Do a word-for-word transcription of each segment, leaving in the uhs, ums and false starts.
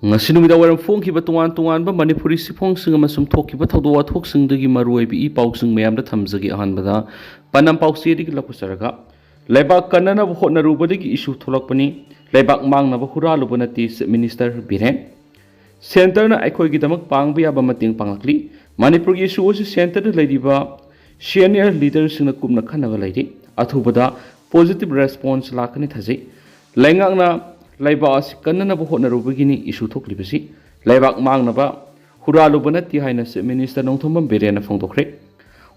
ꯉꯁꯤ ꯅꯨꯃꯤꯗꯥꯡ ꯋꯥꯏꯔꯝ ꯐꯣꯡꯈꯤꯕ ꯇꯣꯉꯥꯟ ꯇꯣꯉꯥꯟꯕ ꯃꯅꯤꯄꯨꯔꯤ ꯁꯤꯐꯣꯡꯁꯤꯡ ꯑꯃꯁꯨꯡ ꯊꯣꯛꯈꯤꯕ ꯊꯧꯗꯣꯛ ꯋꯥꯊꯣꯛꯁꯤꯡꯗꯒꯤ ꯃꯔꯨꯑꯣꯏꯕ ꯏ ꯄꯥꯎꯁꯤꯡ ꯃꯌꯥꯝꯗ ꯊꯝꯖꯒꯦ꯫ ꯑꯍꯥꯟꯕꯗ ꯄꯥꯟꯗꯝ ꯄꯥꯎꯆꯦꯗꯒꯤ ꯂꯧꯄ ꯆꯠꯔꯒ, ꯂꯩꯕꯥꯛ ꯀꯟꯅꯅꯕ ꯍꯣꯠꯅꯔꯨꯕꯗꯒꯤ ꯏꯁꯨ ꯊꯣꯛꯂꯛꯄꯅꯤ, ꯂꯩꯕꯥꯛ ꯃꯥꯡꯅꯕ ꯍꯨꯔꯥꯜꯂꯨꯕ ꯅꯠꯇꯦ, ꯆꯤꯐ ꯃꯤꯅꯤꯁꯇꯔ ꯕꯤꯔꯦꯟ꯫ ꯁꯦꯟꯇꯔꯅ ꯑꯩꯈꯣꯏꯒꯤꯗꯃꯛ ꯄꯥꯡꯕ ꯌꯥꯕ ꯃꯇꯦꯡ ꯄꯥꯡꯂꯛꯂꯤ꯫ ꯃꯅꯤꯄꯨꯔꯒꯤ ꯏꯁꯨ ꯑꯁꯤ ꯁꯦꯟꯇꯔꯗ ꯂꯩꯔꯤꯕ ꯁꯤꯅꯤꯌꯔ ꯂꯤꯗꯔꯁꯤꯡꯅ ꯀꯨꯞꯅ ꯈꯟꯅꯕ ꯂꯩꯔꯤ꯫ ꯑꯊꯨꯕꯗ ꯄꯣꯖꯤꯇꯤꯚ ꯔꯦꯁꯄꯣꯟꯁ ꯂꯥꯛꯀꯅꯤ ꯊꯥꯖꯩ꯫ ꯂꯩꯉꯥꯛꯅ ꯂꯩꯕꯥꯛ ꯑꯁꯤ ꯀꯟꯅꯅꯕ ꯍꯣꯠꯅꯔꯨꯕꯒꯤꯅꯤ ꯏꯁꯨ ꯊꯣꯛꯂꯤꯕꯁꯤ꯫ ꯂꯩꯕꯥꯛ ꯃꯥꯡꯅꯕ ꯍꯨꯔꯥꯜꯂꯨꯕ ꯅꯠꯇꯦ ꯍꯥꯏꯅ ꯆꯤꯐ ꯃꯤꯅꯤꯁꯇꯔ ꯅꯣꯡꯊꯣꯝꯕꯝ ꯕꯤꯔꯦꯟꯅ ꯐꯣꯡꯗꯣꯛꯈ꯭ꯔꯦ꯫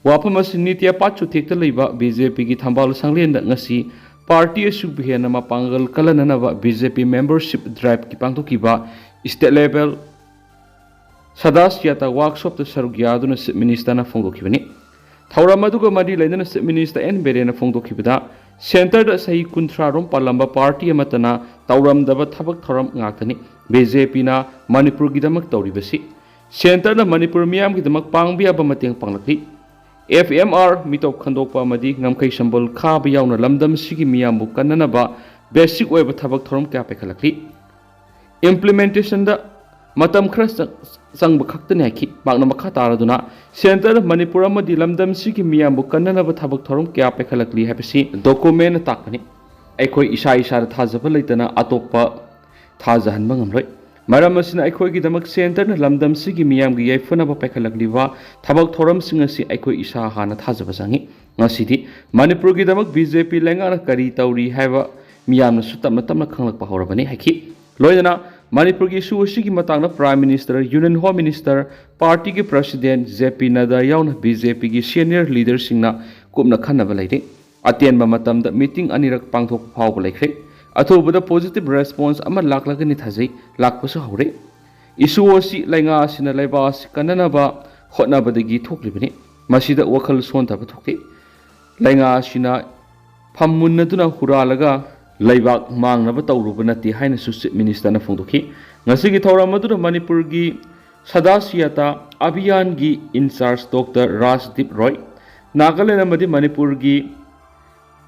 ꯋꯥꯐꯝ ꯑꯁꯤ ꯅꯤꯇꯤ ꯑꯄꯥꯠ ꯆꯨꯊꯦꯛꯇ ꯂꯩꯕ ꯕꯤ ꯖꯦ ꯄꯤꯒꯤ ꯊꯝꯕꯥꯜ ꯁꯪꯂꯦꯟꯗ ꯉꯁꯤ ꯄꯥꯔꯇꯤ ꯑꯁꯤꯕꯨ ꯍꯦꯟꯅ ꯃꯄꯥꯡꯒꯜ ꯀꯜꯍꯟꯅꯅꯕ ꯕꯤ ꯖꯦ ꯄꯤ ꯃꯦꯝꯕꯔꯁꯤꯞ ꯗ꯭ꯔꯥꯏꯚꯀꯤ ꯄꯥꯡꯊꯣꯛꯈꯤꯕ ꯁ꯭ꯇꯦꯠ ꯂꯦꯚꯦꯜ ꯁꯗꯥꯁ꯭ꯌꯥꯇꯥ ꯋꯥꯔꯛꯁꯣꯞꯇ ꯁꯔꯨꯛ ꯌꯥꯗꯨꯅ ꯆꯤꯐ ꯃꯤꯅꯤꯁꯇꯔꯅ ꯐꯣꯡꯗꯣꯛꯈꯤꯕꯅꯤ꯫ ꯊꯧꯔꯝ ꯑꯗꯨꯒ ꯃꯔꯤ ꯂꯩꯅꯅ ꯆꯤꯐ ꯃꯤꯅꯤꯁꯇꯔ ꯑꯦꯟ ꯕꯤꯔꯦꯟꯅ ꯐꯣꯡꯗꯣꯛꯈꯤꯕꯗ, ꯁꯦꯟꯇꯔꯗ ꯆꯍꯤ ꯀꯨꯟꯊ꯭ꯔꯥ ꯔꯣꯝ ꯄꯥꯜꯂꯝꯕ ꯄꯥꯔꯇꯤ ꯑꯃꯠꯇꯅ ꯇꯧꯔꯝꯗꯕ ꯊꯕꯛ ꯊꯧꯔꯝ ꯉꯥꯛꯇꯅꯤ꯫ ꯕꯤ ꯖꯦ ꯄꯤꯅ ꯃꯅꯤꯄꯨꯔꯒꯤꯗꯃꯛ ꯇꯧꯔꯤꯕꯁꯤ꯫ ꯁꯦꯟꯇꯔꯅ ꯃꯅꯤꯄꯨꯔ ꯃꯤꯌꯥꯝꯒꯤꯗꯃꯛ ꯄꯥꯡꯕ ꯌꯥꯕ ꯃꯇꯦꯡ ꯄꯥꯡꯂꯛꯂꯤ꯫ ꯑꯦꯐ ꯑꯦꯝ ꯑꯥꯔ ꯃꯤꯇꯣꯞ ꯈꯟꯗꯣꯛꯄ ꯑꯃꯗꯤ ꯉꯝꯈꯩ ꯁꯝꯕꯜ ꯈꯥꯕ ꯌꯥꯎꯅ ꯂꯝꯗꯝ ꯑꯁꯤꯒꯤ ꯃꯤꯌꯥꯝꯕꯨ ꯀꯟꯅꯅꯕ ꯕꯦꯁꯤꯛ ꯑꯣꯏꯕ ꯊꯕꯛ ꯊꯧꯔꯝ ꯀꯌꯥ ꯄꯥꯏꯈꯠꯂꯛꯂꯤ꯫ ꯏꯝꯄ꯭ꯂꯤꯃꯦꯟꯇꯦꯁꯟꯗ ꯃꯇꯝ ꯈꯔ ꯆꯪ-, ꯆꯪꯕ ꯈꯛꯇꯅꯤ ꯍꯥꯏꯈꯤ꯫ ꯃꯍꯥꯛꯅ ꯃꯈꯥ ꯇꯥꯔꯗꯨꯅ, ꯁꯦꯟꯇꯔ ꯃꯅꯤꯄꯨꯔ ꯑꯃꯗꯤ ꯂꯝꯗꯝꯁꯤꯒꯤ ꯃꯤꯌꯥꯝꯕꯨ ꯀꯟꯅꯅꯕ ꯊꯕꯛ ꯊꯧꯔꯝ ꯀꯌꯥ ꯄꯥꯏꯈꯠꯂꯛꯂꯤ ꯍꯥꯏꯕꯁꯤ ꯗꯣꯀꯨꯃꯦꯟꯅ ꯇꯥꯛꯄꯅꯤ꯫ ꯑꯩꯈꯣꯏ ꯏꯁꯥ ꯏꯁꯥꯗ ꯊꯥꯖꯕ ꯂꯩꯇꯅ ꯑꯇꯣꯞꯄ ꯊꯥꯖꯍꯟꯕ ꯉꯝꯂꯣꯏ꯫ ꯃꯔꯝ ꯑꯁꯤꯅ, ꯑꯩꯈꯣꯏꯒꯤꯗꯃꯛ ꯁꯦꯟꯇꯔꯅ ꯂꯝꯗꯝꯁꯤꯒꯤ ꯃꯤꯌꯥꯝꯒꯤ ꯌꯥꯏꯐꯅꯕ ꯄꯥꯏꯈꯠꯂꯛꯂꯤꯕ ꯊꯕꯛ ꯊꯧꯔꯝꯁꯤꯡ ꯑꯁꯤ ꯑꯩꯈꯣꯏ ꯏꯁꯥ ꯍꯥꯟꯅ ꯊꯥꯖꯕ ꯆꯪꯏ꯫ ꯉꯁꯤꯗꯤ ꯃꯅꯤꯄꯨꯔꯒꯤꯗꯃꯛ ꯕꯤ ꯖꯦ ꯄꯤ ꯂꯩꯉꯥꯛꯅ ꯀꯔꯤ ꯇꯧꯔꯤ ꯍꯥꯏꯕ ꯃꯤꯌꯥꯝꯅꯁꯨ ꯇꯞꯅ ꯇꯞꯅ ꯈꯪꯂꯛꯄ ꯍꯧꯔꯕꯅꯤ ꯍꯥꯏꯈꯤ꯫ ꯂꯣꯏꯅꯅ ꯃꯅꯤꯄꯨꯔꯒꯤ ꯏꯁꯨ ꯑꯁꯤꯒꯤ ꯃꯇꯥꯡꯗ prime minister, union home minister, ꯄꯥꯔꯇꯤꯒꯤ ꯄ꯭ꯔꯁꯤꯗꯦꯟꯠ ꯖꯦ ꯄꯤ ꯅꯗ꯭ꯗꯥ ꯌꯥꯎꯅ ꯕꯤ ꯖꯦ ꯄꯤꯒꯤ ꯁꯦꯅꯤꯌꯔ ꯂꯤꯗꯔꯁꯤꯡꯅ ꯀꯨꯞꯅ ꯈꯟꯅꯕ ꯂꯩꯔꯦ꯫ ꯑꯇꯦꯟꯕ ꯃꯇꯝꯗ ꯃꯤꯇꯤꯡ ꯑꯅꯤꯔꯛ ꯄꯥꯡꯊꯣꯛꯄ ꯐꯥꯎꯕ ꯂꯩꯈ꯭ꯔꯦ꯫ ꯑꯊꯨꯕꯗ ꯄꯣꯖꯤꯇꯤꯚ ꯔꯦꯁꯄꯣꯟꯁ ꯑꯃ ꯂꯥꯛꯂꯒꯅꯤ ꯊꯥꯖꯩ, ꯂꯥꯛꯄꯁꯨ ꯍꯧꯔꯦ꯫ ꯏꯁꯨ ꯑꯁꯤ ꯂꯩꯉꯥꯛ ꯑꯁꯤꯅ ꯂꯩꯕꯥꯛ ꯑꯁꯤ ꯀꯟꯅꯅꯕ ꯍꯣꯠꯅꯕꯗꯒꯤ ꯊꯣꯛꯂꯤꯕꯅꯤ꯫ ꯃꯁꯤꯗ ꯋꯥꯈꯜ ꯁꯣꯟꯊꯕ ꯊꯣꯛꯇꯦ꯫ ꯂꯩꯉꯥꯛ ꯑꯁꯤꯅ ꯐꯝꯃꯨꯟꯅꯗꯨꯅ ꯍꯨꯔꯥꯜꯂꯒ ꯂꯩꯕꯥꯛ ꯃꯥꯡꯅꯕ ꯇꯧꯔꯨꯕ ꯅꯠꯇꯦ ꯍꯥꯏꯅꯁꯨ ꯆꯤꯐ ꯃꯤꯅꯤꯁꯇꯔꯅ ꯐꯣꯡꯗꯣꯛꯈꯤ꯫ ꯉꯁꯤꯒꯤ ꯊꯧꯔꯝ ꯑꯗꯨꯗ ꯃꯅꯤꯄꯨꯔꯒꯤ ꯁꯗꯥꯁꯤꯌꯥꯇꯥ ꯑꯚꯤꯌꯥꯟꯒꯤ ꯏꯟꯆꯥꯔꯖ ꯗꯣꯛꯇꯔ ꯔꯥꯖꯗꯤꯞ ꯔꯣꯏ, ꯅꯥꯒꯥꯂꯦꯟ ꯑꯃꯗꯤ ꯃꯅꯤꯄꯨꯔꯒꯤ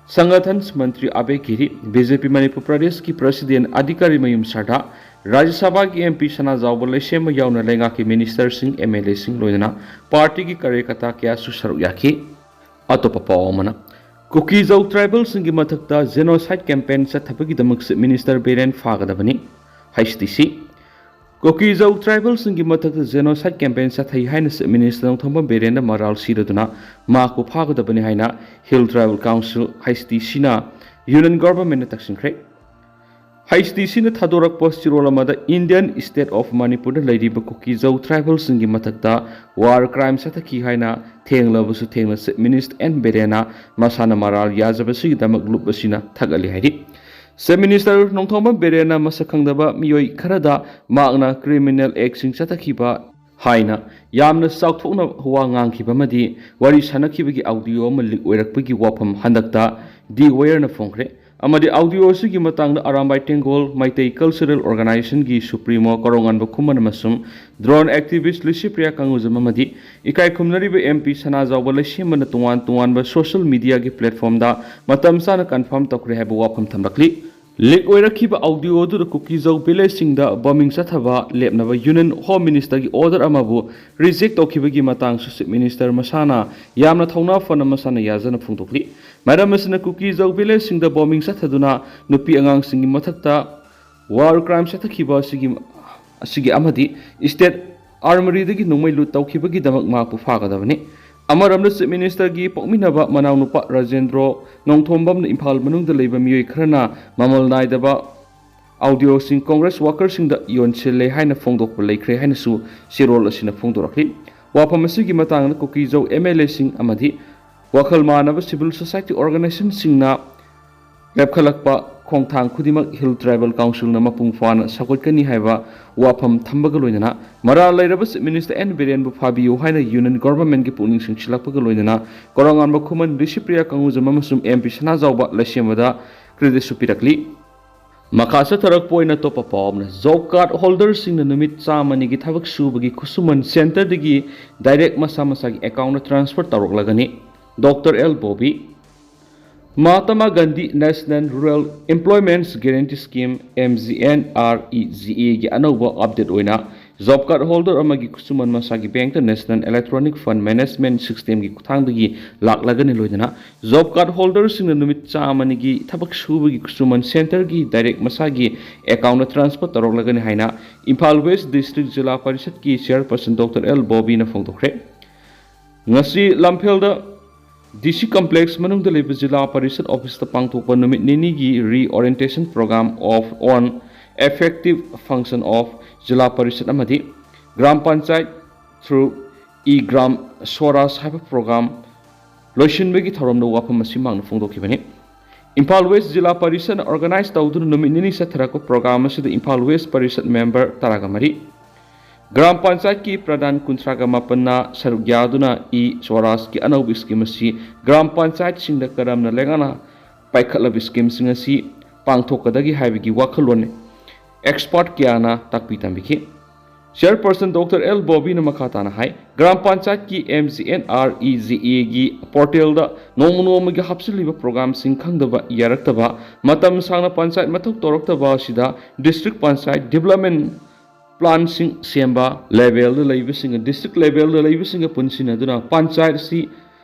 ꯁꯪꯒꯊꯟ ꯃꯟꯇ꯭ꯔꯤ ꯑꯕꯦ ꯒꯤꯔꯤ, ꯕꯤ ꯖꯦ ꯄꯤ ꯃꯅꯤꯄꯨꯔ ꯄ꯭ꯔꯗꯦꯁꯀꯤ ꯄ꯭ꯔꯁꯤꯗꯦꯟ ꯑꯙꯤꯀꯥꯔꯤ ꯃꯌꯨꯝ ꯁꯔꯗꯥ, ꯔꯥꯖ꯭ꯌ ꯁꯚꯥꯒꯤ ꯑꯦꯝ ꯄꯤ ꯁꯅꯥꯖꯥꯎꯕ ꯂꯩꯁꯦꯝꯕ ꯌꯥꯎꯅ ꯂꯩꯉꯥꯛꯀꯤ ꯃꯤꯅꯤꯁꯇꯔꯁꯤꯡ, ꯑꯦꯝ ꯑꯦꯜ ꯑꯦꯁꯤꯡ ꯂꯣꯏꯅꯅ ꯄꯥꯔꯇꯤꯒꯤ ꯀꯥꯔꯌꯀꯔꯇꯥ ꯀꯌꯥꯁꯨ ꯁꯔꯨꯛ ꯌꯥꯈꯤ꯫ ꯑꯇꯣꯞꯄ ꯄꯥꯎ ꯑꯃꯅ, ꯀꯨꯀꯤꯖꯧ ꯇ꯭ꯔꯥꯏꯕꯦꯜꯁꯤꯡꯒꯤ ꯃꯊꯛꯇ ꯖꯦꯅꯣꯁꯥꯏꯗ ꯀꯦꯝꯄꯦꯟ ꯆꯠꯊꯕꯒꯤꯗꯃꯛ ꯆꯤꯐ ꯃꯤꯅꯤꯁꯇꯔ ꯕꯤꯔꯦꯟ ꯐꯥꯒꯗꯕꯅꯤ, ꯍꯩꯆ ꯗꯤ ꯁꯤ꯫ ꯀꯨꯀꯤꯖꯧ ꯇ꯭ꯔꯥꯏꯕꯦꯜꯁꯤꯡꯒꯤ ꯃꯊꯛꯇ ꯖꯦꯅꯣꯁꯥꯏꯗ ꯀꯦꯝꯄꯦꯟ ꯆꯠꯊꯩ ꯍꯥꯏꯅ ꯆꯤꯐ ꯃꯤꯅꯤꯁꯇꯔ ꯅꯣꯡꯊꯣꯝꯕꯝ ꯕꯤꯔꯦꯟꯅ ꯃꯔꯥꯜ ꯁꯤꯔꯗꯨꯅ ꯃꯍꯥꯛꯄꯨ ꯐꯥꯒꯗꯕꯅꯤ ꯍꯥꯏꯅ hill tribal council, H D ꯁꯤꯅ ꯌꯨꯅꯤꯌꯟ ꯒꯣꯚꯔꯟꯃꯦꯟꯠꯅ ꯇꯛꯁꯤꯟꯈ꯭ꯔꯦ꯫ ꯍꯩꯆ ꯗꯤ ꯁꯤꯅ ꯊꯥꯗꯣꯔꯛꯄ ꯆꯦꯔꯣꯜ ꯑꯃꯗ ꯏꯟꯗꯤꯌꯟ ꯁ꯭ꯇꯦꯠ ꯑꯣꯐ ꯃꯅꯤꯄꯨꯔꯗ ꯂꯩꯔꯤꯕ ꯀꯨꯀꯤꯖꯧ ꯇ꯭ꯔꯥꯏꯕꯦꯜꯁꯤꯡꯒꯤ ꯃꯊꯛꯇ ꯋꯥꯔ ꯀ꯭ꯔꯥꯏꯝ ꯆꯠꯊꯈꯤ ꯍꯥꯏꯅ ꯊꯦꯡꯂꯕꯁꯨ ꯊꯦꯡꯅ ꯆꯤꯐ ꯃꯤꯅꯤꯁꯇꯔ ꯑꯦꯟ ꯕꯤꯔꯦꯟꯅ ꯃꯁꯥꯅ ꯃꯔꯥꯜ ꯌꯥꯖꯕꯁꯤꯒꯤꯗꯃꯛ ꯂꯨꯞ ꯑꯁꯤꯅ ꯊꯥꯒꯠꯂꯤ ꯍꯥꯏꯔꯤ꯫ ꯆꯤꯐ ꯃꯤꯅꯤꯁꯇꯔ ꯅꯣꯡꯊꯣꯝꯕꯝ ꯕꯤꯔꯦꯟꯅ ꯃꯁꯛ ꯈꯪꯗꯕ ꯃꯤꯑꯣꯏ ꯈꯔꯗ ꯃꯍꯥꯛꯅ ꯀ꯭ꯔꯤꯃꯤꯅꯦꯜ ꯑꯦꯛꯁꯤꯡ ꯆꯠꯊꯈꯤꯕ ꯍꯥꯏꯅ ꯌꯥꯝꯅ ꯆꯥꯎꯊꯣꯛꯅ ꯋꯥ ꯉꯥꯡꯈꯤꯕ ꯑꯃꯗꯤ ꯋꯥꯔꯤ ꯁꯥꯟꯅꯈꯤꯕꯒꯤ ꯑꯥꯎꯗꯤꯑꯣ ꯑꯃ ꯂꯤꯛ ꯑꯣꯏꯔꯛꯄꯒꯤ ꯋꯥꯐꯝ ꯍꯟꯗꯛꯇ ꯗꯤ ꯋꯦꯌꯔꯅ ꯐꯣꯡꯈ꯭ꯔꯦ꯫ ꯑꯃꯗꯤ ꯑꯥꯎꯗꯤꯑꯣ ꯑꯁꯤꯒꯤ ꯃꯇꯥꯡꯗ ꯑꯔꯥꯝꯕꯥꯏ ꯇꯦꯡꯒꯣꯜ ꯃꯩꯇꯩ ꯀꯜꯆꯔꯦꯜ ꯑꯣꯔꯒꯅꯥꯏꯖꯦꯁꯟꯒꯤ ꯁꯨꯄ꯭ꯔꯤꯃꯣ ꯀꯣꯔꯧꯉꯥꯟꯕ ꯈꯨꯃꯟ ꯑꯃꯁꯨꯡ ꯗ꯭ꯔꯣꯟ ꯑꯦꯛꯇꯤꯚꯤꯁ꯭ꯠ ꯂꯤꯁꯤꯄ꯭ꯔꯤꯌꯥ ꯀꯪꯉꯨꯖꯝ ꯑꯃꯗꯤ ꯏꯀꯥꯏ ꯈꯨꯝꯅꯔꯤꯕ ꯑꯦꯝ ꯄꯤ ꯁꯅꯥꯖꯥꯎꯕ ꯂꯩꯁꯦꯝꯕꯅ ꯇꯣꯉꯥꯟ ꯇꯣꯉꯥꯟꯕ ꯁꯣꯁꯤꯌꯦꯜ ꯃꯤꯗꯤꯌꯥꯒꯤ ꯄ꯭ꯂꯦꯠꯐꯣꯔꯝꯗ ꯃꯇꯝ ꯆꯥꯅ ꯀꯟꯐꯥꯔꯝ ꯇꯧꯈ꯭ꯔꯦ ꯍꯥꯏꯕ ꯋꯥꯐꯝ ꯊꯝꯂꯛꯂꯤ꯫ ꯂꯤꯛ ꯑꯣꯏꯔꯛꯈꯤꯕ ꯑꯥꯎꯗꯤꯑꯣ ꯑꯗꯨꯗ ꯀꯨꯀꯤꯖꯧ ꯚꯤꯂꯦꯖꯁꯤꯡꯗ ꯕꯣꯝꯕꯤꯡ ꯆꯠꯊꯕ ꯂꯦꯞꯅꯕ ꯌꯨꯅꯤꯌꯟ ꯍꯣꯝ ꯃꯤꯅꯤꯁꯇꯔꯒꯤ ꯑꯣꯔꯗꯔ ꯑꯃꯕꯨ ꯔꯤꯖꯦꯛ ꯇꯧꯈꯤꯕꯒꯤ ꯃꯇꯥꯡꯁꯨ ꯆꯤꯐ ꯃꯤꯅꯤꯁꯇꯔ ꯃꯁꯥꯅ ꯌꯥꯝꯅ ꯊꯧꯅꯥ ꯐꯅ ꯃꯁꯥꯅ ꯌꯥꯖꯅ ꯐꯣꯡꯗꯣꯛꯂꯤ꯫ ꯃꯔꯝ ꯑꯁꯤꯅ ꯀꯨꯀꯤꯖꯧ ꯚꯤꯂꯦꯖꯁꯤꯡꯗ ꯕꯣꯝꯕꯤꯡ ꯆꯠꯊꯗꯨꯅ ꯅꯨꯄꯤ ꯑꯉꯥꯡꯁꯤꯡꯒꯤ ꯃꯊꯛꯇ ꯋꯥꯔ ꯀ꯭ꯔꯥꯏꯝ ꯆꯠꯊꯈꯤꯕ ꯑꯁꯤꯒꯤ, ꯑꯁꯤꯒꯤ ꯑꯃꯗꯤ ꯁ꯭ꯇꯦꯠ ꯑꯥꯔꯃꯔꯤꯗꯒꯤ ꯅꯣꯡꯃꯩ ꯂꯨꯠ ꯇꯧꯈꯤꯕꯒꯤꯗꯃꯛ ꯃꯍꯥꯛꯄꯨ ꯐꯥꯒꯗꯕꯅꯤ꯫ ꯑꯃꯔꯣꯝꯗ ꯆꯤꯐ ꯃꯤꯅꯤꯁꯇꯔꯒꯤ ꯄꯣꯛꯃꯤꯟꯅꯕ ꯃꯅꯥꯎꯅꯨꯄꯥ ꯔꯥꯖꯦꯟꯗ꯭ꯔꯣ ꯅꯣꯡꯊꯣꯝꯕꯝꯅ ꯏꯝꯐꯥꯜ ꯃꯅꯨꯡꯗ ꯂꯩꯕ ꯃꯤꯑꯣꯏ ꯈꯔꯅ ꯃꯃꯜ ꯅꯥꯏꯗꯕ ꯑꯥꯎꯗꯤꯑꯣꯁꯤꯡ ꯀꯣꯡꯒ꯭ꯔꯦꯁ ꯋꯥꯀꯔꯁꯤꯡꯗ ꯌꯣꯟꯁꯤꯜꯂꯦ ꯍꯥꯏꯅ ꯐꯣꯡꯗꯣꯛꯄ ꯂꯩꯈ꯭ꯔꯦ ꯍꯥꯏꯅꯁꯨ ꯆꯦꯔꯣꯜ ꯑꯁꯤꯅ ꯐꯣꯡꯗꯣꯔꯛꯂꯤ꯫ ꯋꯥꯐꯝ ꯑꯁꯤꯒꯤ ꯃꯇꯥꯡꯗ ꯀꯨꯀꯤꯖꯧ ꯑꯦꯝ ꯑꯦꯜ ꯑꯦꯁꯤꯡ ꯑꯃꯗꯤ ꯋꯥꯈꯜ ꯃꯥꯟꯅꯕ ꯁꯤꯚꯤꯜ ꯁꯣꯁꯥꯏꯇꯤ ꯑꯣꯔꯒꯅꯥꯏꯖꯦꯁꯟꯁꯤꯡꯅ ꯂꯦꯞꯈꯠꯂꯛꯄ ꯈꯣꯡꯊꯥꯡ ꯈꯨꯗꯤꯡꯃꯛ ꯍꯤꯜ ꯇ꯭ꯔꯥꯏꯕꯦꯜ ꯀꯥꯎꯟꯁꯤꯜꯅ ꯃꯄꯨꯡ ꯐꯥꯅ ꯁꯧꯒꯠꯀꯅꯤ ꯍꯥꯏꯕ ꯋꯥꯐꯝ ꯊꯝꯕꯒ ꯂꯣꯏꯅꯅ ꯃꯔꯥꯜ ꯂꯩꯔꯕ ꯆꯤꯐ ꯃꯤꯅꯤꯁꯇꯔ ꯑꯦꯟ ꯕꯤꯔꯦꯟꯕꯨ ꯐꯥꯕꯤꯌꯨ ꯍꯥꯏꯅ ꯌꯨꯅꯤꯌꯟ ꯒꯣꯚꯔꯟꯃꯦꯟꯠꯀꯤ ꯄꯨꯛꯅꯤꯡ ꯆꯤꯡꯁꯤꯜꯂꯛꯄꯒ ꯂꯣꯏꯅꯅ ꯀꯣꯔꯧꯉꯥꯟꯕ ꯈꯨꯃꯟ, ꯂꯤꯁꯤꯄ꯭ꯔꯤꯌꯥ ꯀꯪꯉꯨꯖꯝ ꯑꯃꯁꯨꯡ ꯑꯦꯝ ꯄꯤ ꯁꯅꯥꯖꯥꯎꯕ ꯂꯩꯁꯦꯝꯕꯗ ꯀ꯭ꯔꯦꯗꯤꯠꯁꯨ ꯄꯤꯔꯛꯂꯤ꯫ ꯃꯈꯥ ꯆꯠꯊꯔꯛꯄ ꯑꯣꯏꯅ ꯑꯇꯣꯞꯄ ꯄꯥꯎ ꯑꯃꯅ, ꯖꯣꯕ ꯀꯥꯔꯗ ꯍꯣꯜꯗꯔꯁꯤꯡꯅ ꯅꯨꯃꯤꯠ ꯆꯥꯝꯃꯅꯤꯒꯤ ꯊꯕꯛ ꯁꯨꯕꯒꯤ ꯈꯨꯠꯁꯨꯃꯟ ꯁꯦꯟꯇꯔꯗꯒꯤ ꯗꯥꯏꯔꯦꯛ ꯃꯁꯥ ꯃꯁꯥꯒꯤ ꯑꯦꯀꯥꯎꯟꯗ ꯇ꯭ꯔꯥꯟꯁꯐꯔ ꯇꯧꯔꯛꯂꯒꯅꯤ꯫ Doctor L Bobby. Mahatma Gandhi national rural employments guarantee scheme, M G N R E G ꯑꯦꯒꯤ ꯑꯅꯧꯕ ꯑꯞꯗꯦꯠ ꯑꯣꯏꯅ, ꯖꯣꯕ ꯀꯥꯔꯗ ꯍꯣꯜꯗꯔ ꯑꯃꯒꯤ ꯈꯨꯠꯁꯨꯃꯟ ꯃꯁꯥꯒꯤ ꯕꯦꯡꯛꯇ ꯅꯦꯁꯅꯦꯜ ꯏꯂꯦꯛꯇ꯭ꯔꯣꯅꯤꯛ ꯐꯟꯗ ꯃꯦꯅꯦꯖꯃꯦꯟꯠ ꯁꯤꯁꯇꯦꯝꯒꯤ ꯈꯨꯠꯊꯥꯡꯗꯒꯤ ꯂꯥꯛꯂꯒꯅꯤ꯫ ꯂꯣꯏꯅꯅ ꯖꯣꯕ ꯀꯥꯔꯗ ꯍꯣꯜꯗꯔꯁꯤꯡꯅ ꯅꯨꯃꯤꯠ ꯆꯥꯝꯃꯅꯤꯒꯤ ꯊꯕꯛ ꯁꯨꯕꯒꯤ ꯈꯨꯠꯁꯨꯃꯟ ꯁꯦꯟꯇꯔꯒꯤ ꯗꯥꯏꯔꯦꯛ ꯃꯁꯥꯒꯤ ꯑꯦꯀꯥꯎꯟꯗ ꯇ꯭ꯔꯥꯟꯁꯐꯔ ꯇꯧꯔꯛꯂꯒꯅꯤ ꯍꯥꯏꯅ ꯏꯝꯐꯥꯜ ꯋꯦꯁ ꯗꯤꯁꯇ꯭ꯔꯤꯛ ꯖꯤꯂꯥ ꯄꯔꯤꯁꯠꯀꯤ ꯆꯤꯌꯔꯄꯔꯁꯟ ꯗꯣꯛꯇꯔ ꯑꯦꯜ ꯕꯣꯕꯤꯅ ꯐꯣꯡꯗꯣꯛꯈ꯭ꯔꯦ꯫ ꯉꯁꯤ ꯂꯝꯐꯦꯜꯗ ꯗꯤ ꯁꯤ ꯀꯝꯄ꯭ꯂꯦꯛꯁ ꯃꯅꯨꯡꯗ ꯂꯩꯕ ꯖꯤꯂꯥ ꯄꯔꯤꯁꯠ ꯑꯣꯐꯤꯁꯇ ꯄꯥꯡꯊꯣꯛꯄ ꯅꯨꯃꯤꯠ ꯅꯤꯅꯤꯒꯤ Reorientation Program of on Effective Function of ꯖꯤꯂꯥ ꯄꯔꯤꯁꯠ ꯑꯃꯗꯤ gram panchayat through e-Gram Swaraj ꯍꯥꯏꯕ ꯄ꯭ꯔꯣꯒ꯭ꯔꯥꯝ ꯂꯣꯏꯁꯤꯟꯕꯒꯤ ꯊꯧꯔꯝꯗ ꯋꯥꯐꯝ ꯑꯁꯤ ꯃꯍꯥꯛꯅ ꯐꯣꯡꯗꯣꯛꯈꯤꯕꯅꯤ꯫ ꯏꯝꯐꯥꯜ ꯋꯦꯁ ꯖꯤꯂꯥ ꯄꯔꯤꯁꯠꯅ ꯑꯣꯔꯒꯅꯥꯏꯖ ꯇꯧꯗꯨꯅ ꯅꯨꯃꯤꯠ ꯅꯤꯅꯤ ꯆꯠꯊꯔꯛꯄ ꯄ꯭ꯔꯣꯒ꯭ꯔꯥꯝ ꯑꯁꯤꯗ ꯏꯝꯐꯥꯜ ꯋꯦꯁ ꯄꯔꯤꯁꯠ ꯃꯦꯝꯕꯔ ꯇꯔꯥꯒ ꯃꯔꯤ, ꯒ꯭ꯔꯥꯝ ꯄꯟꯆꯥꯌꯠꯀꯤ ꯄ꯭ꯔꯙꯥꯟ ꯀꯨꯟꯊ꯭ꯔꯥꯒ ꯃꯥꯄꯟꯅ ꯁꯔꯨꯛ ꯌꯥꯗꯨꯅ e-Swarajꯀꯤ ꯑꯅꯧꯕ ꯁ꯭ꯀꯤꯝ ꯑꯁꯤ ꯒ꯭ꯔꯥꯝ ꯄꯟꯆꯥꯌꯠꯁꯤꯡꯗ ꯀꯔꯝꯅ ꯂꯩꯉꯥꯛꯅ ꯄꯥꯏꯈꯠꯂꯕ ꯁ꯭ꯀꯤꯝꯁꯤꯡ ꯑꯁꯤ ꯄꯥꯡꯊꯣꯛꯀꯗꯒꯦ ꯍꯥꯏꯕꯒꯤ ꯋꯥꯈꯜꯂꯣꯟ ꯑꯦꯛꯁꯄꯔꯠ ꯀꯌꯥꯅ ꯇꯥꯛꯄꯤ ꯇꯝꯕꯤꯈꯤ꯫ ꯆꯤꯌꯔꯄꯔꯁꯟ ꯗꯣꯛꯇꯔ ꯑꯦꯜ ꯕꯣꯕꯤꯅ ꯃꯈꯥ ꯇꯥꯅ ꯍꯥꯏ, ꯒ꯭ꯔꯥꯝ ꯄꯟꯆꯥꯌꯠꯀꯤ M G N R E G ꯑꯦꯒꯤ ꯄꯣꯔꯇꯦꯜꯗ ꯅꯣꯡꯃ ꯅꯣꯡꯃꯒꯤ ꯍꯥꯞꯆꯤꯜꯂꯤꯕ ꯄ꯭ꯔꯣꯒ꯭ꯔꯥꯝꯁꯤꯡ ꯈꯪꯗꯕ, ꯌꯥꯔꯛꯇꯕ, ꯃꯇꯝ ꯁꯥꯡꯅ ꯄꯟꯆꯥꯌꯠ ꯃꯊꯧ ꯇꯧꯔꯛꯇꯕ ꯑꯁꯤꯗ ꯗꯤꯁꯇ꯭ꯔꯤꯛ ꯄꯟꯆꯥꯌꯠ ꯗꯤꯕꯂꯞꯃꯦꯟ ꯄ꯭ꯂꯥꯟꯁꯤꯡ ꯁꯦꯝꯕ, ꯂꯦꯚꯦꯜꯗ ꯂꯩꯕꯁꯤꯡꯒ ꯗꯤꯁꯇ꯭ꯔꯤꯛ ꯂꯦꯚꯦꯜꯗ ꯂꯩꯕꯁꯤꯡꯒ ꯄꯨꯟꯁꯤꯟꯅꯗꯨꯅ ꯄꯟꯆꯥꯌꯠ ꯑꯁꯤ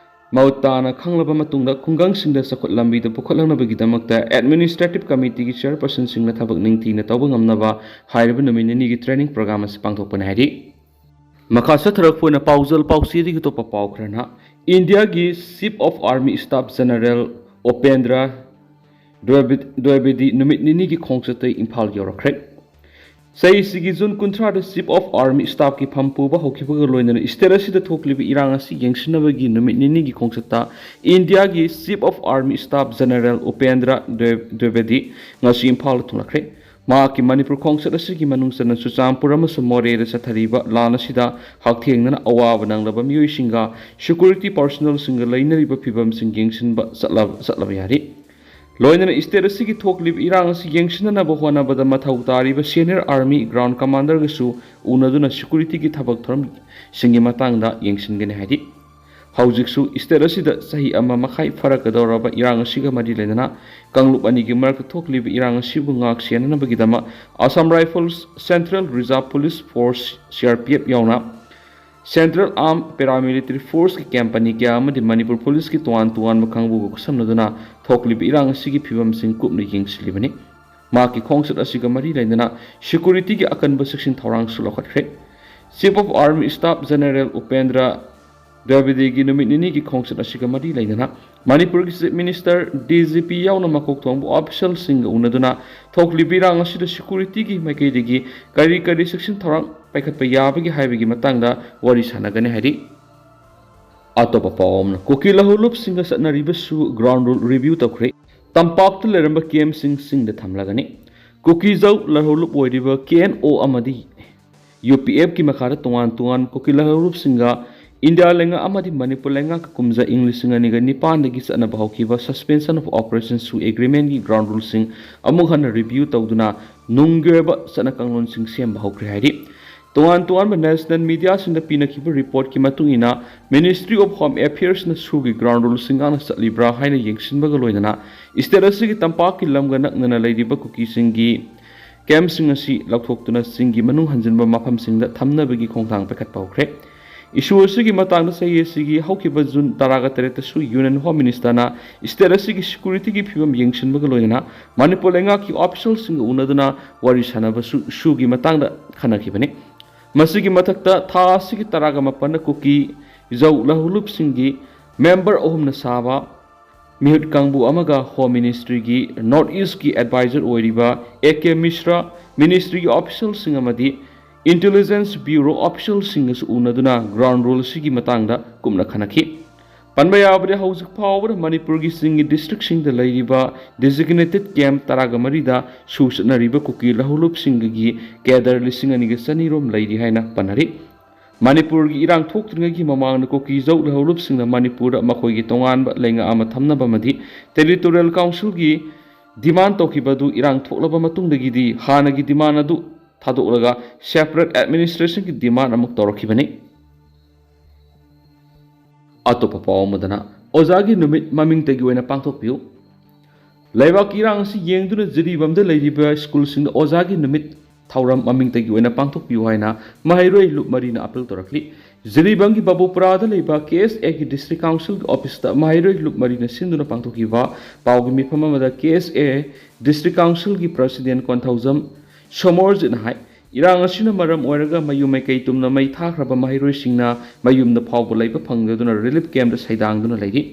ꯃꯃꯨꯠ ꯇꯥꯅ ꯈꯪꯂꯕ ꯃꯇꯨꯡꯗ ꯈꯨꯡꯒꯪꯁꯤꯡꯗ ꯆꯥꯎꯈꯠ ꯂꯝꯕꯤꯗ ꯄꯨꯈꯠꯂꯛꯅꯕꯒꯤꯗꯃꯛꯇ ꯑꯦꯗꯃꯤꯅꯤꯁꯇ꯭ꯔꯦꯇꯤꯚ ꯀꯃꯤꯇꯤꯒꯤ ꯆꯤꯌꯔꯄꯔꯁꯟꯁꯤꯡꯅ ꯊꯕꯛ ꯅꯤꯡꯊꯤꯅ ꯇꯧꯕ ꯉꯝꯅꯕ ꯍꯥꯏꯔꯤꯕ ꯅꯨꯃꯤꯠ ꯅꯤꯅꯤꯒꯤ ꯇ꯭ꯔꯦꯅꯤꯡ ꯄ꯭ꯔꯣꯒ꯭ꯔꯥꯝ ꯑꯁꯤ ꯄꯥꯡꯊꯣꯛꯄꯅꯤ ꯍꯥꯏꯔꯤ꯫ ꯃꯈꯥ ꯆꯠꯊꯔꯛꯄ ꯑꯣꯏꯅ ꯄꯥꯎꯖꯦꯜ ꯄꯥꯎꯆꯦꯗꯒꯤ ꯑꯇꯣꯞꯄ ꯄꯥꯎ ꯈꯔꯅ, ꯏꯟꯗꯤꯌꯥꯒꯤ Chief of Army Staff General Upendra Dwive-, ꯗ꯭ꯋꯤꯕꯦꯗꯤ ꯅꯨꯃꯤꯠ ꯅꯤꯅꯤꯒꯤ ꯈꯣꯡꯆꯠꯇ ꯏꯝꯐꯥꯜ ꯌꯧꯔꯛꯈ꯭ꯔꯦ꯫ ꯆꯍꯤꯁꯤꯒꯤ ꯖꯨꯟ ꯀꯨꯟꯊ꯭ꯔꯥꯗ Chief of Army Staffꯀꯤ ꯐꯝ ꯄꯨꯕ ꯍꯧꯈꯤꯕꯒ ꯂꯣꯏꯅꯅ ꯁ꯭ꯇꯦꯠ ꯑꯁꯤꯗ ꯊꯣꯛꯂꯤꯕ ꯏꯔꯥꯡ ꯑꯁꯤ ꯌꯦꯡꯁꯤꯟꯅꯕꯒꯤ ꯅꯨꯃꯤꯠ ꯅꯤꯅꯤꯒꯤ ꯈꯣꯡꯆꯠꯇ ꯏꯟꯗꯤꯌꯥꯒꯤ Chief of Army Staff General Upendra ꯗ꯭ꯋꯦ-, ꯗ꯭ꯋꯤꯕꯦꯗꯤ ꯉꯁꯤ ꯏꯝꯐꯥꯜꯗ ꯊꯨꯡꯂꯛꯈ꯭ꯔꯦ꯫ ꯃꯍꯥꯛꯀꯤ ꯃꯅꯤꯄꯨꯔ ꯈꯣꯡꯆꯠ ꯑꯁꯤꯒꯤ ꯃꯅꯨꯡ ꯆꯟꯅ ꯆꯨꯔꯆꯥꯟꯄꯨꯔ ꯑꯃꯁꯨꯡ ꯃꯣꯔꯦꯗ ꯆꯠꯊꯔꯤꯕ ꯂꯥꯟ ꯑꯁꯤꯗ ꯍꯛꯊꯦꯡꯅꯅ ꯑꯋꯥꯕ ꯅꯪꯂꯕ ꯃꯤꯑꯣꯏꯁꯤꯡꯒ security personnelꯁꯤꯡꯒ ꯂꯩꯅꯔꯤꯕ ꯐꯤꯕꯝꯁꯤꯡ ꯌꯦꯡꯁꯤꯟꯕ ꯆꯠꯂꯕ, ꯆꯠꯂꯕ ꯌꯥꯔꯤ꯫ ꯂꯣꯏꯅꯅ ꯁ꯭ꯇꯦꯠ ꯑꯁꯤꯒꯤ ꯊꯣꯛꯂꯤꯕ ꯏꯔꯥꯡ ꯑꯁꯤ ꯌꯦꯡꯁꯤꯟꯅꯅꯕ ꯍꯣꯠꯅꯕꯗ ꯃꯊꯧ ꯇꯥꯔꯤꯕ senior army ground commanderꯒꯁꯨ ꯎꯅꯗꯨꯅ securityꯒꯤ ꯊꯕꯛ ꯊꯧꯔꯝꯁꯤꯡꯒꯤ ꯃꯇꯥꯡꯗ ꯌꯦꯡꯁꯤꯟꯒꯅꯤ ꯍꯥꯏꯔꯤ꯫ ꯍꯧꯖꯤꯛꯁꯨ ꯁ꯭ꯇꯦꯠ ꯑꯁꯤꯗ ꯆꯍꯤ ꯑꯃ ꯃꯈꯥꯏ ꯐꯥꯔꯛꯀꯗꯧꯔꯕ ꯏꯔꯥꯡ ꯑꯁꯤꯒ ꯃꯔꯤ ꯂꯩꯅꯅ ꯀꯥꯡꯂꯨꯞ ꯑꯅꯤꯒꯤ ꯃꯔꯛꯇ ꯊꯣꯛꯂꯤꯕ ꯏꯔꯥꯡ ꯑꯁꯤꯕꯨ ꯉꯥꯛ ꯁꯦꯟꯅꯅꯕꯒꯤꯗꯃꯛ Assam Rifles, Central Reserve Police Force, C R P F ꯌꯥꯎꯅ Central Armed Paramilitary Forceꯀꯤ ꯀꯦꯝ ꯄꯅꯤ ꯀꯌꯥ ꯑꯃꯗꯤ ꯃꯅꯤꯄꯨꯔ ꯄꯨꯂꯤꯁꯀꯤ ꯇꯣꯉꯥꯟ ꯇꯣꯉꯥꯟꯕ ꯀꯥꯡꯕꯨꯒ ꯈꯨꯠꯁꯝꯅꯗꯨꯅ ꯊꯣꯛꯂꯤꯕ ꯏꯔꯥꯡ ꯑꯁꯤꯒꯤ ꯐꯤꯕꯝꯁꯤꯡ ꯀꯨꯞꯅ ꯌꯦꯡꯁꯤꯜꯂꯤꯕꯅꯤ꯫ ꯃꯍꯥꯛꯀꯤ ꯈꯣꯡꯆꯠ ꯑꯁꯤꯒ ꯃꯔꯤ ꯂꯩꯅꯅ ꯁꯦꯀ꯭ꯌꯨꯔꯤꯇꯤꯒꯤ ꯑꯀꯟꯕ ꯆꯦꯛꯁꯤꯟ ꯊꯧꯔꯥꯡꯁꯨ ꯂꯧꯈꯠꯈ꯭ꯔꯦ꯫ Chief of Army Staff General Upendra Dwivediꯒꯤ ꯅꯨꯃꯤꯠ ꯅꯤꯅꯤꯒꯤ ꯈꯣꯡꯆꯠ ꯑꯁꯤꯒ ꯃꯔꯤ ꯂꯩꯅꯅ ꯃꯅꯤꯄꯨꯔꯒꯤ Chief Minister, D G P ꯌꯥꯎꯅ ꯃꯀꯣꯛ ꯊꯣꯡꯕ officialꯁꯤꯡꯒ ꯎꯅꯗꯨꯅ ꯊꯣꯛꯂꯤꯕ ꯏꯔꯥꯡ ꯑꯁꯤꯗ ꯁꯦꯀ꯭ꯌꯨꯔꯤꯇꯤꯒꯤ ꯃꯥꯏꯀꯩꯗꯒꯤ ꯀꯔꯤ ꯀꯔꯤ ꯆꯦꯛꯁꯤꯟ ꯊꯧꯔꯥꯡ ꯄꯥꯏꯈꯠꯄ ꯌꯥꯕꯒꯦ ꯍꯥꯏꯕꯒꯤ ꯃꯇꯥꯡꯗ ꯋꯥꯔꯤ ꯁꯥꯟꯅꯒꯅꯤ ꯍꯥꯏꯔꯤ꯫ ꯑꯇꯣꯞꯄ ꯄꯥꯎ ꯑꯃꯅ, ꯀꯨꯀꯤ ꯂꯧꯍꯧꯂꯨꯞꯁꯤꯡꯒ ꯆꯠꯅꯔꯤꯕꯁꯨ ground rule review ꯇꯧꯈ꯭ꯔꯦ꯫ ꯇꯝꯄꯥꯛꯇ ꯂꯩꯔꯝꯕ ꯀꯦꯝꯁꯤꯡ ꯆꯤꯡꯗ ꯊꯝꯂꯒꯅꯤ꯫ ꯀꯨꯀꯤꯖꯧ ꯂꯧꯍꯧꯂꯨꯞ ꯑꯣꯏꯔꯤꯕ K N O ꯑꯃꯗꯤ U P Fꯀꯤ ꯃꯈꯥꯗ ꯇꯣꯉꯥꯟ ꯇꯣꯉꯥꯟꯕ ꯀꯨꯀꯤ ꯂꯧꯍꯧꯂꯨꯞꯁꯤꯡꯒ ꯏꯟꯗꯤꯌꯥ ꯂꯩꯉꯥꯛ ꯑꯃꯗꯤ ꯃꯅꯤꯄꯨꯔ ꯂꯩꯉꯥꯛꯀ ꯀꯨꯝꯖꯥ ꯏꯪ ꯂꯤꯁꯤꯡ ꯑꯅꯤꯒ ꯅꯤꯄꯥꯟꯗꯒꯤ ꯆꯠꯅꯕ ꯍꯧꯈꯤꯕ Suspension of Operations ꯁꯨ Agreementꯀꯤ ground ruleꯁꯤꯡ ꯑꯃꯨꯛ ꯍꯟꯅ review ꯇꯧꯗꯨꯅ ꯅꯨꯡꯒꯤ ꯑꯣꯏꯕ ꯆꯠꯅ ꯀꯥꯡꯂꯣꯟꯁꯤꯡ ꯁꯦꯝꯕ ꯍꯧꯈ꯭ꯔꯦ ꯍꯥꯏꯔꯤ꯫ ꯇꯣꯉꯥꯟ ꯇꯣꯉꯥꯟꯕ national mediaꯁꯤꯡꯗ ꯄꯤꯅꯈꯤꯕ reportꯀꯤ ꯃꯇꯨꯡ ꯏꯟꯅ, Ministry of Home Affairsꯅ ꯁꯨꯒꯤ ground ruleꯁꯤꯡ ꯉꯥꯛꯅ ꯆꯠꯂꯤꯕ꯭ꯔꯥ ꯍꯥꯏꯅ ꯌꯦꯡꯁꯤꯟꯕꯒ ꯂꯣꯏꯅꯅ state ꯑꯁꯤꯒꯤ ꯇꯝꯄꯥꯛꯀꯤ ꯂꯝꯒ ꯅꯛꯅꯅ ꯂꯩꯔꯤꯕ ꯀꯨꯀꯤꯁꯤꯡꯒꯤ campꯁꯤꯡ ꯑꯁꯤ ꯂꯧꯊꯣꯛꯇꯨꯅ ꯆꯤꯡꯒꯤ ꯃꯅꯨꯡ ꯍꯟꯖꯤꯟꯕ ꯃꯐꯝꯁꯤꯡꯗ ꯊꯝꯅꯕꯒꯤ ꯈꯣꯡꯊꯥꯡ ꯄꯥꯏꯈꯠꯄ ꯍꯧꯈ꯭ꯔꯦ꯫ Issue ꯑꯁꯤꯒꯤ ꯃꯇꯥꯡꯗ ꯆꯍꯤ ꯑꯁꯤꯒꯤ ꯍꯧꯈꯤꯕ June ꯇꯔꯥꯒ ꯇꯔꯦꯠꯇꯁꯨ Union Home Ministerꯅ state ꯑꯁꯤꯒꯤ securityꯒꯤ ꯐꯤꯕꯝ ꯌꯦꯡꯁꯤꯟꯕꯒ ꯂꯣꯏꯅꯅ ꯃꯅꯤꯄꯨꯔ ꯂꯩꯉꯥꯛꯀꯤ officialꯁꯤꯡꯒ ꯎꯅꯗꯨꯅ ꯋꯥꯔꯤ ꯁꯥꯟꯅꯕꯁꯨ ꯁꯨꯒꯤ ꯃꯇꯥꯡꯗ ꯈꯟꯅꯈꯤꯕꯅꯤ꯫ ꯃꯁꯤꯒꯤ ꯃꯊꯛꯇ, ꯊꯥ ꯑꯁꯤꯒꯤ ꯇꯔꯥꯒ ꯃꯥꯄꯟꯗ ꯀꯨꯀꯤ ꯖꯧ ꯂꯧꯍꯧꯂꯨꯞꯁꯤꯡꯒꯤ member ꯑꯍꯨꯝꯅ ꯁꯥꯕ ꯃꯤꯍꯨꯠ ꯀꯥꯡꯕꯨ ꯑꯃꯒ Home Ministryꯒꯤ North Eastꯀꯤ advisor ꯑꯣꯏꯔꯤꯕ A K Mishra, ministryꯒꯤ officialꯁꯤꯡ ꯑꯃꯗꯤ Intelligence Bureau officialꯁꯤꯡꯒꯁꯨ ꯎꯅꯗꯨꯅ ground rule ꯑꯁꯤꯒꯤ ꯃꯇꯥꯡꯗ ꯀꯨꯞꯅ ꯈꯟꯅꯈꯤ꯫ ꯄꯟꯕ ꯌꯥꯕꯗꯤ, ꯍꯧꯖꯤꯛ ꯐꯥꯎꯕꯗ ꯃꯅꯤꯄꯨꯔꯒꯤ ꯆꯤꯡꯒꯤ districtꯁꯤꯡꯗ ꯂꯩꯔꯤꯕ designated camp ꯇꯔꯥꯒ ꯃꯔꯤꯗ ꯁꯨ ꯆꯠꯅꯔꯤꯕ ꯀꯨꯀꯤ ꯂꯧꯍꯧꯂꯨꯞꯁꯤꯡꯒꯤ cadre ꯂꯤꯁꯤꯡ ꯑꯅꯤꯒ ꯆꯅꯤ ꯔꯣꯝ ꯂꯩꯔꯤ ꯍꯥꯏꯅ ꯄꯟꯅꯔꯤ꯫ ꯃꯅꯤꯄꯨꯔꯒꯤ ꯏꯔꯥꯡ ꯊꯣꯛꯇ꯭ꯔꯤꯉꯩꯒꯤ ꯃꯃꯥꯡꯗ ꯀꯨꯀꯤ ꯖꯧ ꯂꯧꯍꯧꯂꯨꯞꯁꯤꯡꯅ ꯃꯅꯤꯄꯨꯔꯗ ꯃꯈꯣꯏꯒꯤ ꯇꯣꯉꯥꯟꯕ ꯂꯩꯉꯥꯛ ꯑꯃ ꯊꯝꯅꯕ ꯑꯃꯗꯤ Territorial Councilꯒꯤ demand ꯇꯧꯈꯤꯕ ꯑꯗꯨ ꯏꯔꯥꯡ ꯊꯣꯛꯂꯕ ꯃꯇꯨꯡꯗꯒꯤꯗꯤ ꯍꯥꯟꯅꯒꯤ demand ꯑꯗꯨ ꯊꯥꯗꯣꯛꯂꯒ separate administrationꯒꯤ demand ꯑꯃꯨꯛ ꯇꯧꯔꯛꯈꯤꯕꯅꯤ꯫ ꯑꯇꯣꯞꯄ ꯄꯥꯎ ꯑꯃꯗꯅ, ꯑꯣꯖꯥꯒꯤ ꯅꯨꯃꯤꯠ ꯃꯃꯤꯡꯇꯒꯤ ꯑꯣꯏꯅ ꯄꯥꯡꯊꯣꯛꯄꯤꯌꯨ꯫ ꯂꯩꯕꯥꯛꯀꯤ ꯏꯔꯥꯡ ꯑꯁꯤ ꯌꯦꯡꯗꯨꯅ ꯖꯤꯔꯤꯕꯥꯝꯗ ꯂꯩꯔꯤꯕ ꯁ꯭ꯀꯨꯜꯁꯤꯡꯗ ꯑꯣꯖꯥꯒꯤ ꯅꯨꯃꯤꯠ ꯊꯧꯔꯝ ꯃꯃꯤꯡꯇꯒꯤ ꯑꯣꯏꯅ ꯄꯥꯡꯊꯣꯛꯄꯤꯌꯨ ꯍꯥꯏꯅ ꯃꯍꯩꯔꯣꯏ ꯂꯨꯞ ꯃꯔꯤꯅ ꯑꯥꯄꯤꯜ ꯇꯧꯔꯛꯂꯤ꯫ ꯖꯤꯔꯤꯕꯥꯝꯒꯤ ꯕꯥꯕꯨꯄꯨꯔꯥꯗ ꯂꯩꯕ ꯀꯦ ꯑꯦꯁ ꯑꯦꯒꯤ ꯗꯤꯁꯇ꯭ꯔꯤꯛ ꯀꯥꯎꯟꯁꯤꯜꯒꯤ ꯑꯣꯐꯤꯁꯇ ꯃꯍꯩꯔꯣꯏ ꯂꯨꯞ ꯃꯔꯤꯅ ꯁꯤꯟꯗꯨꯅ ꯄꯥꯡꯊꯣꯛꯈꯤꯕ ꯄꯥꯎꯒꯤ ꯃꯤꯐꯝ ꯑꯃꯗ ꯀꯦ ꯑꯦꯁ ꯑꯦ ꯗꯤꯁꯇ꯭ꯔꯤꯛ ꯀꯥꯎꯟꯁꯤꯜꯒꯤ ꯄ꯭ꯔꯁꯤꯗꯦꯟ ꯀꯣꯟꯊꯧꯖꯝ ꯁꯣꯃꯣꯔꯖꯤꯠꯅ ꯍꯥꯏ, ꯏꯔꯥꯡ ꯑꯁꯤꯅ ꯃꯔꯝ ꯑꯣꯏꯔꯒ ꯃꯌꯨꯝ ꯃꯩꯀꯩ ꯇꯨꯝꯅ ꯃꯩ ꯊꯥꯈ꯭ꯔꯕ ꯃꯍꯩꯔꯣꯏꯁꯤꯡꯅ ꯃꯌꯨꯝꯗ ꯐꯥꯎꯕ ꯂꯩꯕ ꯐꯪꯗꯗꯨꯅ ꯔꯤꯂꯤꯐ ꯀꯦꯝꯞꯇ ꯁꯩꯗꯥꯡꯗꯨꯅ ꯂꯩꯔꯤ꯫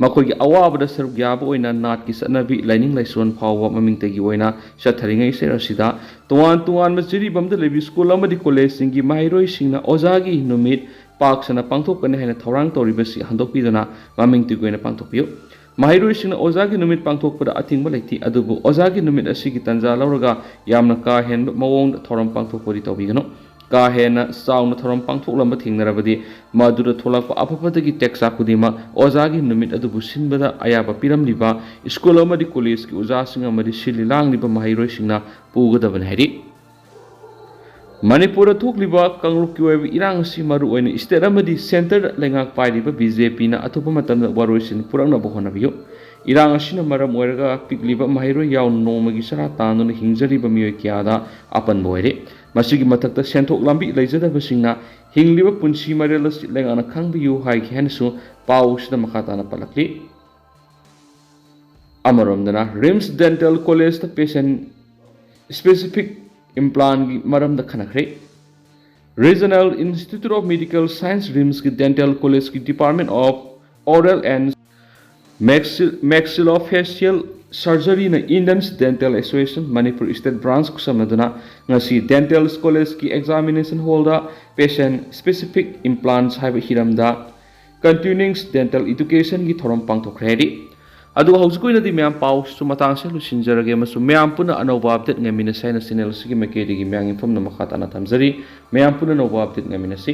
ꯃꯈꯣꯏꯒꯤ ꯑꯋꯥꯕꯗ ꯁꯔꯨꯛ ꯌꯥꯕ ꯑꯣꯏꯅ ꯅꯥꯠꯀꯤ ꯆꯠꯅꯕꯤ, ꯂꯥꯏꯅꯤꯡ ꯂꯥꯏꯁꯣꯟ ꯐꯥꯎꯕ ꯃꯃꯤꯡꯇꯒꯤ ꯑꯣꯏꯅ ꯆꯠꯊꯔꯤꯉꯩ ꯁꯔ ꯑꯁꯤꯗ ꯇꯣꯉꯥꯟ ꯇꯣꯉꯥꯟꯕ ꯖꯤꯔꯤꯕꯥꯝꯗ ꯂꯩꯕ ꯁ꯭ꯀꯨꯜ ꯑꯃꯗꯤ ꯀꯣꯂꯦꯖꯁꯤꯡꯒꯤ ꯃꯍꯩꯔꯣꯏꯁꯤꯡꯅ ꯑꯣꯖꯥꯒꯤ ꯅꯨꯃꯤꯠ ꯄꯥꯛ ꯁꯟꯅ ꯄꯥꯡꯊꯣꯛꯀꯅꯤ ꯍꯥꯏꯅ ꯊꯧꯔꯥꯡ ꯇꯧꯔꯤꯕꯁꯤ ꯍꯟꯗꯣꯛꯄꯤꯗꯨꯅ ꯃꯃꯤꯡꯇꯒꯤ ꯑꯣꯏꯅ ꯄꯥꯡꯊꯣꯛꯄꯤꯌꯨ꯫ ꯃꯍꯩꯔꯣꯏꯁꯤꯡꯅ ꯑꯣꯖꯥꯒꯤ ꯅꯨꯃꯤꯠ ꯄꯥꯡꯊꯣꯛꯄꯗ ꯑꯊꯤꯡꯕ ꯂꯩꯇꯦ, ꯑꯗꯨꯕꯨ ꯑꯣꯖꯥꯒꯤ ꯅꯨꯃꯤꯠ ꯑꯁꯤꯒꯤ ꯇꯥꯟꯖꯥ ꯂꯧꯔꯒ ꯌꯥꯝꯅ ꯀꯥ ꯍꯦꯟꯕ ꯃꯑꯣꯡꯗ ꯊꯧꯔꯝ ꯄꯥꯡꯊꯣꯛꯄꯗꯤ ꯇꯧꯕꯤꯒꯅꯨ꯫ ꯀꯥ ꯍꯦꯟꯅ ꯆꯥꯎꯅ ꯊꯧꯔꯝ ꯄꯥꯡꯊꯣꯛꯂꯝꯕ ꯊꯦꯡꯅꯔꯕꯗꯤ ꯃꯗꯨꯗ ꯊꯣꯛꯂꯛꯄ ꯑꯐꯕꯗꯒꯤ ꯇꯦꯛꯆꯥꯛ ꯈꯨꯗꯤꯡꯃꯛ ꯑꯣꯖꯥꯒꯤ ꯅꯨꯃꯤꯠ ꯑꯗꯨꯕꯨ ꯁꯤꯟꯕꯗ ꯑꯌꯥꯕ ꯄꯤꯔꯝꯂꯤꯕ ꯁ꯭ꯀꯨꯜ ꯑꯃꯗꯤ ꯀꯣꯂꯦꯖꯀꯤ ꯑꯣꯖꯥꯁꯤꯡ ꯑꯃꯗꯤ ꯁꯤꯜꯂꯤ ꯂꯥꯡꯂꯤꯕ ꯃꯍꯩꯔꯣꯏꯁꯤꯡꯅ ꯄꯨꯒꯗꯕꯅꯤ ꯍꯥꯏꯔꯤ꯫ ꯃꯅꯤꯄꯨꯔꯗ ꯊꯣꯛꯂꯤꯕ ꯀꯥꯡꯂꯨꯞꯀꯤ ꯑꯣꯏꯕ ꯏꯔꯥꯡ ꯑꯁꯤ ꯃꯔꯨꯑꯣꯏꯅ ꯁ꯭ꯇꯦꯠ ꯑꯃꯗꯤ ꯁꯦꯟꯇꯔꯗ ꯂꯩꯉꯥꯛ ꯄꯥꯏꯔꯤꯕ ꯕꯤ ꯖꯦ ꯄꯤꯅ ꯑꯊꯨꯕ ꯃꯇꯝꯗ ꯋꯥꯔꯣꯏꯁꯤꯟ ꯄꯨꯔꯛꯅꯕ ꯍꯣꯠꯅꯕꯤꯌꯨ꯫ ꯏꯔꯥꯡ ꯑꯁꯤꯅ ꯃꯔꯝ ꯑꯣꯏꯔꯒ ꯄꯤꯛꯂꯤꯕ ꯃꯍꯩꯔꯣꯏ ꯌꯥꯎꯅ ꯅꯣꯡꯃꯒꯤ ꯆꯔꯥ ꯇꯥꯟꯗꯨꯅ ꯍꯤꯡꯖꯔꯤꯕ ꯃꯤꯑꯣꯏ ꯀꯌꯥꯗ ꯑꯄꯟꯕ ꯑꯣꯏꯔꯦ꯫ ꯃꯁꯤꯒꯤ ꯃꯊꯛꯇ ꯁꯦꯟꯊꯣꯛ ꯂꯝꯕꯤ ꯂꯩꯖꯗꯕꯁꯤꯡꯅ ꯍꯤꯡꯂꯤꯕ ꯄꯨꯟꯁꯤ ꯃꯔꯦꯜ ꯑꯁꯤ ꯂꯩꯉꯥꯛꯅ ꯈꯪꯕꯤꯌꯨ ꯍꯥꯏꯒꯦ ꯍꯥꯏꯅꯁꯨ ꯄꯥꯎ ꯑꯁꯤꯗ ꯃꯈꯥ ꯇꯥꯅ ꯄꯜꯂꯛꯂꯤ꯫ ꯑꯃꯔꯣꯝꯗꯅ ꯔꯤꯝꯁ ꯗꯦꯟꯇꯦꯜ ꯀꯣꯂꯦꯖꯇ ꯄꯦꯁꯦꯟ ꯁ꯭ꯄꯦꯁꯤꯐꯤꯛ ꯏꯝꯄ꯭ꯂꯥꯟꯒꯤ ꯃꯔꯝꯗ ꯈꯟꯅꯈ꯭ꯔꯦ꯫ Regional Institute of Medical Science ꯔꯤꯝꯁꯀꯤ ꯗꯦꯟꯇꯦꯜ ꯀꯣꯂꯦꯖꯀꯤ Department of Oral and Maxi- Maxillofacial Surgeryꯅ Indian Dental Association Manipur State Branch ꯈꯨꯠꯁꯝꯅꯗꯨꯅ ꯉꯁꯤ ꯗꯦꯟꯇꯦꯜ ꯀꯣꯂꯦꯖꯀꯤ ꯑꯦꯛꯖꯥꯃꯤꯅꯦꯁꯟ ꯍꯣꯜꯗ ꯄꯦꯁꯦꯟ ꯁ꯭ꯄꯦꯁꯤꯐꯤꯛ ꯏꯝꯄ꯭ꯂꯥꯟꯁ ꯍꯥꯏꯕ ꯍꯤꯔꯝꯗ ꯀꯟꯇꯤꯅ꯭ꯌꯨꯏꯡ ꯗꯦꯟꯇꯦꯜ ꯏꯗꯨꯀꯦꯁꯟꯒꯤ ꯊꯧꯔꯝ ꯄꯥꯡꯊꯣꯛꯈ꯭ꯔꯦ ꯍꯥꯏꯔꯤ꯫ ꯑꯗꯨꯒ ꯍꯧꯖꯤꯛꯀꯤ ꯑꯣꯏꯅꯗꯤ ꯃꯌꯥꯝ ꯄꯥꯎꯁꯤꯁꯨ ꯃꯇꯥꯡꯁꯤꯗ ꯂꯣꯏꯁꯤꯟꯖꯔꯒꯦ ꯑꯃꯁꯨꯡ ꯃꯌꯥꯝ ꯄꯨꯟꯅ ꯑꯅꯧꯕ ꯑꯞꯗꯦꯠ ꯉꯥꯏꯃꯤꯟꯅꯁꯤ ꯍꯥꯏꯅ ꯆꯦꯅꯦꯜ ꯑꯁꯤꯒꯤ ꯃꯥꯏꯀꯩꯗꯒꯤ ꯃꯌꯥꯝꯒꯤ ꯃꯐꯝꯗ ꯃꯈꯥ ꯇꯥꯅ ꯊꯝꯖꯔꯤ꯫ ꯃꯌꯥꯝ ꯄꯨꯟꯅ ꯑꯅꯧꯕ ꯑꯞꯗꯦꯠ ꯉꯥꯏꯃꯤꯟꯅꯁꯤ꯫